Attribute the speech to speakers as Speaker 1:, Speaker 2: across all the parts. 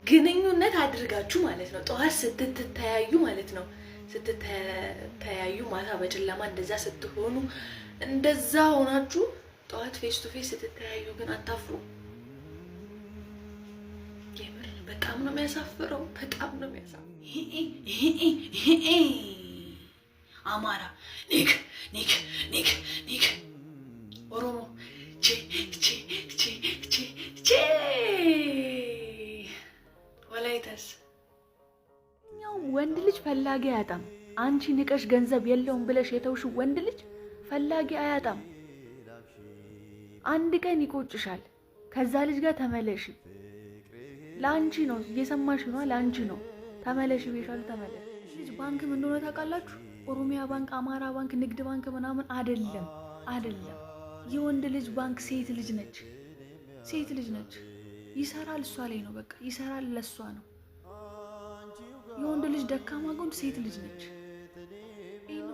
Speaker 1: ግንኙነት አድርጋችሁ ማለት ነው። ጠዋት ስትተያዩ ማለት ነው፣ ስትተያዩ ማታ በጨለማ እንደዛ ስትሆኑ፣ እንደዛ ሆናችሁ ጠዋት face to face ስትተያዩ ግን አታፍሩ? የምር በጣም ነው የሚያሳፍረው። በጣም ነው የሚያሳፍረው። አማራ ኒክ ኒክ ኒክ ኒክ፣ ኦሮሞ ቼ ቼ ቼ ቼ ቼ፣ ወላይታስ? ወንድ ልጅ ፈላጊ አያጣም። አንቺ ንቀሽ ገንዘብ የለውም ብለሽ የተውሽው ወንድ ልጅ ፈላጊ አያጣም። አንድ ቀን ይቆጭሻል። ከዛ ልጅ ጋር ተመለሺ። ለአንቺ ነው፣ እየሰማሽ ነው። ለአንቺ ነው። ተመለሺ ብዬሻለሁ። ተመለሽ። ልጅ ባንክ ምን እንደሆነ ታውቃላችሁ? ኦሮሚያ ባንክ፣ አማራ ባንክ፣ ንግድ ባንክ ምናምን አይደለም፣ አይደለም። የወንድ ልጅ ባንክ ሴት ልጅ ነች። ሴት ልጅ ነች። ይሰራል እሷ ላይ ነው። በቃ ይሰራል ለእሷ ነው። የወንድ ልጅ ደካማ ጎን ሴት ልጅ ነች። ይህን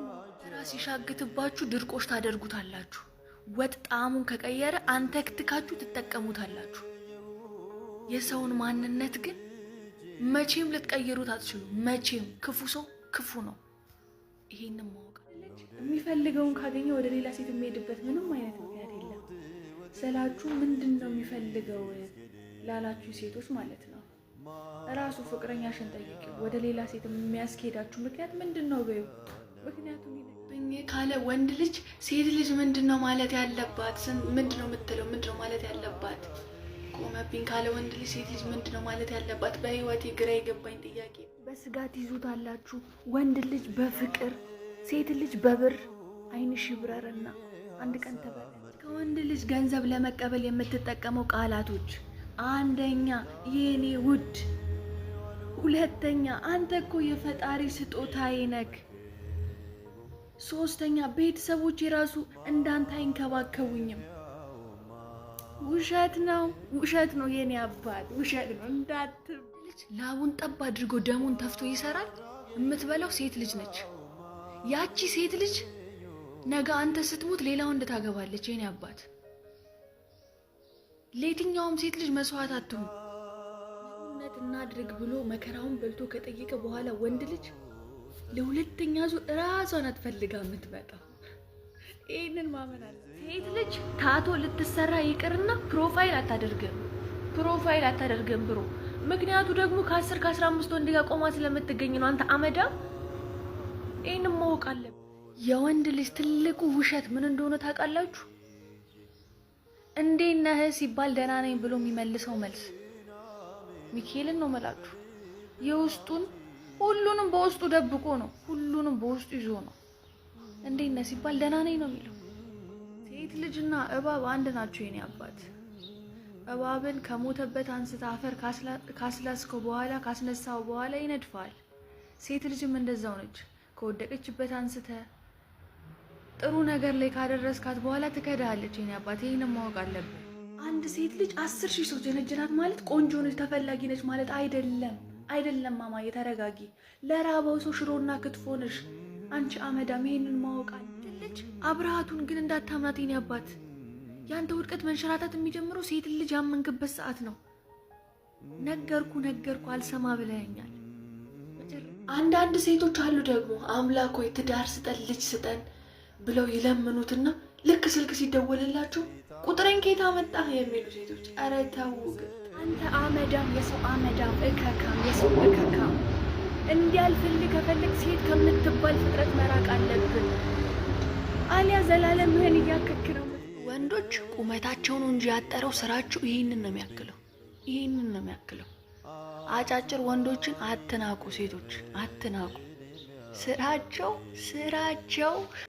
Speaker 1: ሲሻግትባችሁ ድርቆሽ ታደርጉታላችሁ። ወጥ ጣዕሙን ከቀየረ አንተክትካችሁ ትጠቀሙታላችሁ። የሰውን ማንነት ግን መቼም ልትቀይሩት አትችሉ። መቼም ክፉ ሰው ክፉ ነው። ይሄንን ማወቅ የሚፈልገውን ካገኘ ወደ ሌላ ሴት የሚሄድበት ምንም አይነት ምክንያት የለም። ስላችሁ ምንድን ነው የሚፈልገው ላላችሁ ሴቶች ማለት ነው፣ እራሱ ፍቅረኛሽን ጠይቂው። ወደ ሌላ ሴት የሚያስኬዳችሁ ምክንያት ምንድን ነው በይው። ምክንያቱም ካለ ወንድ ልጅ ሴት ልጅ ምንድን ነው ማለት ያለባት? ምንድን ነው የምትለው? ምንድን ነው ማለት ያለባት? ቆመብኝ ካለ ወንድ ልጅ ሴት ልጅ ምንድን ነው ማለት ያለባት? በህይወቴ ግራ የገባኝ ጥያቄ። በስጋት ይዙታላችሁ። ወንድ ልጅ በፍቅር፣ ሴት ልጅ በብር። አይንሽ ይብረርና አንድ ቀን ተበላ። ከወንድ ልጅ ገንዘብ ለመቀበል የምትጠቀመው ቃላቶች፣ አንደኛ የኔ ውድ፣ ሁለተኛ አንተ እኮ የፈጣሪ ስጦታዬ ነክ፣ ሶስተኛ ቤተሰቦች የራሱ እንዳንተ አይንከባከቡኝም። ውሸት ነው፣ ውሸት ነው የኔ አባት ውሸት ነው። ልጅ ላቡን ጠብ አድርጎ ደሙን ተፍቶ ይሰራል። የምትበላው ሴት ልጅ ነች። ያቺ ሴት ልጅ ነገ አንተ ስትሞት ሌላ ወንድ ታገባለች። የኔ አባት ለየትኛውም ሴት ልጅ መስዋዕት አትሁን። እውነት እናድርግ ብሎ መከራውን በልቶ ከጠየቀ በኋላ ወንድ ልጅ ለሁለተኛ ዙር እራሷን አትፈልጋ የምትመጣው። ይህንን ማመን አለ። ሴት ልጅ tattoo ልትሰራ ይቅርና profile አታደርግም፣ profile አታደርግም bro። ምክንያቱ ደግሞ ከ10 ከ15 ወንድ ጋር ቆማ ስለምትገኝ ነው። አንተ አመዳ ይህንን ማወቅ አለብህ። የወንድ ልጅ ትልቁ ውሸት ምን እንደሆነ ታውቃላችሁ? እንዴት ነህ ሲባል ደህና ነኝ ብሎ የሚመልሰው መልስ። ሚካኤልን ነው መላችሁ። የውስጡን ሁሉንም በውስጡ ደብቆ ነው፣ ሁሉንም በውስጡ ይዞ ነው። እንዴት ነህ ሲባል ደህና ነኝ ነው የሚለው። ሴት ልጅና እባብ አንድ ናቸው የኔ አባት። እባብን ከሞተበት አንስተ አፈር ካስላስከው በኋላ፣ ካስነሳው በኋላ ይነድፋል። ሴት ልጅም እንደዛው ነች። ከወደቀችበት አንስተ ጥሩ ነገር ላይ ካደረስካት በኋላ ትከዳለች። የኔ አባት ይህንን ማወቅ አለብን። አንድ ሴት ልጅ 10,000 ሰው ጀነጀናት ማለት ቆንጆ ነች፣ ተፈላጊ ነች ማለት አይደለም። አይደለም ማማ የተረጋጊ። ለራበው ሰው ሽሮና ክትፎ ነሽ አንቺ አመዳም። ይሄንን ማወቅ አለ። ልጅ አብርሃቱን ግን እንዳታምናት የኔ አባት። ያንተ ውድቀት መንሸራታት የሚጀምረው ሴት ልጅ ያመንክበት ሰዓት ነው። ነገርኩ ነገርኩ አልሰማ ብለኸኛል። አንዳንድ ሴቶች አሉ ደግሞ አምላክ ሆይ ትዳር ስጠን ልጅ ስጠን ብለው ይለምኑትና ልክ ስልክ ሲደወልላቸው ቁጥሬን ከየት አመጣህ የሚሉ ሴቶች፣ ኧረ ተው ግን። አንተ አመዳም፣ የሰው አመዳም፣ እከካም፣ የሰው እከካም፣ እንዲያልፍልህ ከፈለግ ሴት ከምትባል ፍጥረት መራቅ አለብን። አሊያ ዘላለምህን እያከክ ነው። ወንዶች ቁመታቸው ነው እንጂ ያጠረው ስራችሁ ይህንን ነው የሚያክለው። ይህንን ነው የሚያክለው። አጫጭር ወንዶችን አትናቁ፣ ሴቶች አትናቁ። ስራቸው ስራቸው